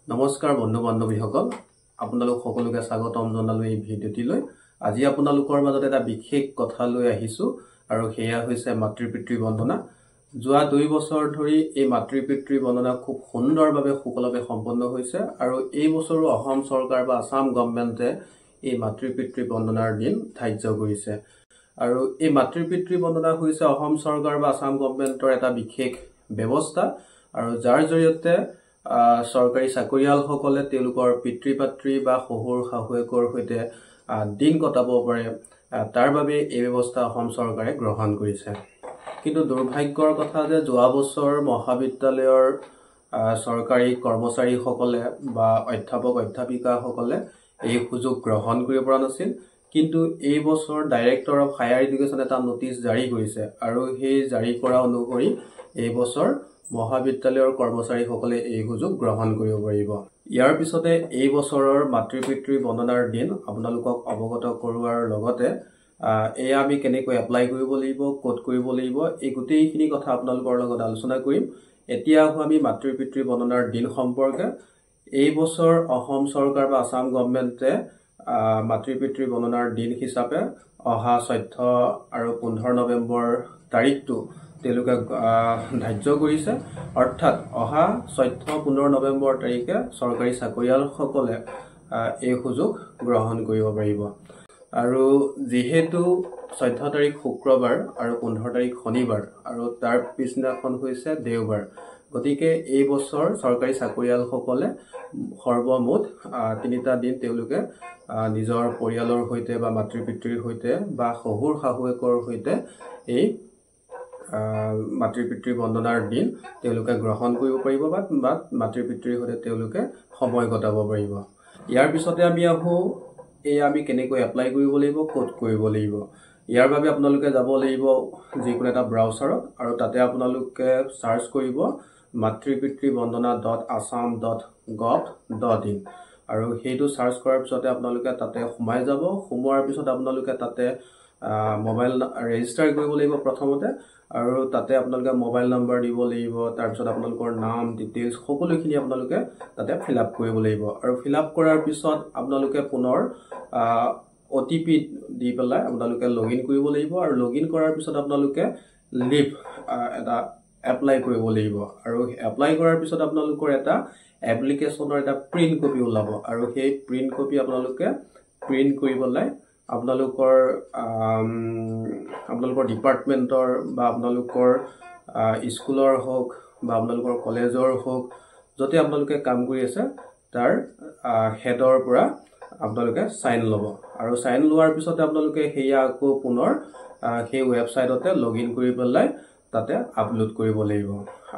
নমস্কাৰ বন্ধু বান্ধৱীসকল, আপোনালোক সকলোকে স্বাগতম জনালোঁ এই ভিডিঅ'টিলৈ। আজি আপোনালোকৰ মাজত এটা বিশেষ কথা লৈ আহিছোঁ আৰু সেয়া হৈছে মাতৃ পিতৃ বন্দনা। যোৱা 2 বছৰ ধৰি এই মাতৃ পিতৃ বন্দনা খুব সুন্দৰভাৱে সুকলমে সম্পন্ন হৈছে আৰু এই বছৰো অসম চৰকাৰ বা আছাম গভৰ্ণমেণ্টে এই মাতৃ পিতৃ বন্দনাৰ দিন ধাৰ্য কৰিছে। আৰু এই মাতৃ পিতৃ বন্দনা হৈছে অসম চৰকাৰ বা আছাম গভৰ্ণমেণ্টৰ এটা বিশেষ ব্যৱস্থা আৰু যাৰ জৰিয়তে চৰকাৰী চাকৰিয়ালসকলে তেওঁলোকৰ পিতৃ মাতৃ বা শহুৰ শাহুৱেকৰ সৈতে দিন কটাব পাৰে, তাৰ বাবে এই ব্যৱস্থা অসম চৰকাৰে গ্ৰহণ কৰিছে। কিন্তু দুৰ্ভাগ্যৰ কথা যে যোৱা বছৰ মহাবিদ্যালয়ৰ চৰকাৰী কৰ্মচাৰীসকলে বা অধ্যাপক অধ্যাপিকাসকলে এই সুযোগ গ্ৰহণ কৰিব পৰা নাছিল। কিন্তু এই বছৰ ডাইৰেক্টৰ অফ হায়াৰ এডুকেশ্যন এটা নটিচ জাৰি কৰিছে আৰু সেই জাৰি কৰা অনুসৰি এই বছৰ মহাবিদ্যালয়ৰ কৰ্মচাৰীসকলে এই সুযোগ গ্ৰহণ কৰিব পাৰিব। ইয়াৰ পিছতে এই বছৰৰ মাতৃ পিতৃ বন্দনাৰ দিন আপোনালোকক অৱগত কৰোৱাৰ লগতে এয়া আমি কেনেকৈ এপ্লাই কৰিব লাগিব, ক'ত কৰিব লাগিব, এই গোটেইখিনি কথা আপোনালোকৰ লগত আলোচনা কৰিম। এতিয়া আহোঁ আমি মাতৃ পিতৃ বন্দনাৰ দিন সম্পৰ্কে। এই বছৰ অসম চৰকাৰ বা আছাম গভৰ্ণমেণ্টে মাতৃ পিতৃ বন্দনাৰ দিন হিচাপে অহা 14 আৰু 15 নৱেম্বৰ তাৰিখটো তেওঁলোকে ধাৰ্য কৰিছে। অৰ্থাৎ অহা 14-15 নৱেম্বৰ তাৰিখে চৰকাৰী চাকৰিয়ালসকলে এই সুযোগ গ্ৰহণ কৰিব পাৰিব। আৰু যিহেতু 14 তাৰিখ শুক্ৰবাৰ আৰু 15 তাৰিখ শনিবাৰ আৰু তাৰ পিছদিনাখন হৈছে দেওবাৰ, গতিকে এই বছৰ চৰকাৰী চাকৰিয়ালসকলে সৰ্বমুঠ 3টা দিন তেওঁলোকে নিজৰ পৰিয়ালৰ সৈতে বা মাতৃ পিতৃৰ সৈতে বা শহুৰ শাহুৱেকৰ সৈতে এই মাতৃ পিতৃ বন্দনাৰ দিন তেওঁলোকে গ্ৰহণ কৰিব পাৰিব বা মাতৃ পিতৃৰ সৈতে তেওঁলোকে সময় কটাব পাৰিব। ইয়াৰ পিছতে আমি আহোঁ এই আমি কেনেকৈ এপ্লাই কৰিব লাগিব, ক'ত কৰিব লাগিব। ইয়াৰ বাবে আপোনালোকে যাব লাগিব যিকোনো এটা ব্ৰাউচাৰত আৰু তাতে আপোনালোকে চাৰ্চ কৰিব মাতৃ পিতৃ বন্দনা .assam.gov.in আৰু সেইটো চাৰ্চ কৰাৰ পিছতে আপোনালোকে তাতে সোমাই যাব। সোমোৱাৰ পিছত আপোনালোকে তাতে মোবাইল ৰেজিষ্টাৰ কৰিব লাগিব প্ৰথমতে আৰু তাতে আপোনালোকে মোবাইল নম্বৰ দিব লাগিব। তাৰপিছত আপোনালোকৰ নাম, ডিটেইলছ সকলোখিনি আপোনালোকে তাতে ফিল আপ কৰিব লাগিব আৰু ফিল আপ কৰাৰ পিছত আপোনালোকে পুনৰ OTP দি পেলাই আপোনালোকে লগ ইন কৰিব লাগিব আৰু লগ ইন কৰাৰ পিছত আপোনালোকে লিভ এটা এপ্লাই কৰিব লাগিব আৰু এপ্লাই কৰাৰ পিছত আপোনালোকৰ এটা এপ্লিকেশ্যনৰ এটা প্ৰিণ্ট কপি ওলাব আৰু সেই প্ৰিণ্ট কপি আপোনালোকে প্ৰিণ্ট কৰি পেলাই আপোনালোকৰ ডিপাৰ্টমেণ্টৰ বা আপোনালোকৰ স্কুলৰ হওক বা আপোনালোকৰ কলেজৰ হওক, য'তে আপোনালোকে কাম কৰি আছে তাৰ হেডৰ পৰা আপোনালোকে চাইন ল'ব আৰু চাইন লোৱাৰ পিছতে আপোনালোকে সেয়া আকৌ পুনৰ সেই ৱেবছাইটতে লগ ইন কৰি পেলাই তাতে আপলোড কৰিব লাগিব।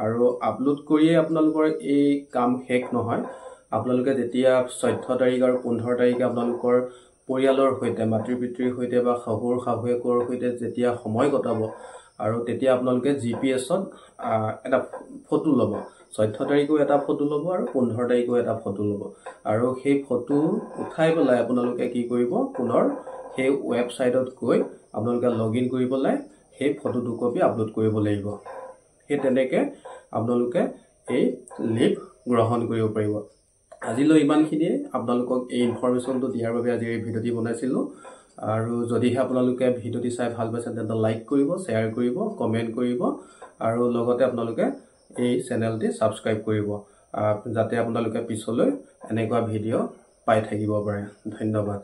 আৰু আপলোড কৰিয়ে আপোনালোকৰ এই কাম শেষ নহয়। আপোনালোকে যেতিয়া 14 তাৰিখ আৰু 15 তাৰিখে আপোনালোকৰ পৰিয়ালৰ সৈতে, মাতৃ পিতৃৰ সৈতে বা শহুৰ শাহুৱেকৰ সৈতে যেতিয়া সময় কটাব আৰু তেতিয়া আপোনালোকে GPS-ত এটা ফটো ল'ব। 14 তাৰিখেও এটা ফটো ল'ব আৰু 15 তাৰিখেও এটা ফটো ল'ব আৰু সেই ফটো উঠাই পেলাই আপোনালোকে কি কৰিব, পুনৰ সেই ৱেবছাইটত গৈ আপোনালোকে লগ ইন কৰি পেলাই সেই ফটো 2 কপি আপলোড কৰিব লাগিব। সেই তেনেকৈ আপোনালোকে এই লিভ গ্ৰহণ কৰিব পাৰিব। আজিলৈ ইমানখিনিয়ে। আপোনালোকক এই ইনফৰমেশ্যনটো দিয়াৰ বাবে আজি এই ভিডিঅ'টি বনাইছিলোঁ আৰু যদিহে আপোনালোকে ভিডিঅ'টি চাই ভাল পাইছে তেন্তে লাইক কৰিব, শ্বেয়াৰ কৰিব, কমেণ্ট কৰিব আৰু লগতে আপোনালোকে এই চেনেলটি ছাবস্ক্ৰাইব কৰিব যাতে আপোনালোকে পিছলৈ এনেকুৱা ভিডিঅ' পাই থাকিব পাৰে। ধন্যবাদ।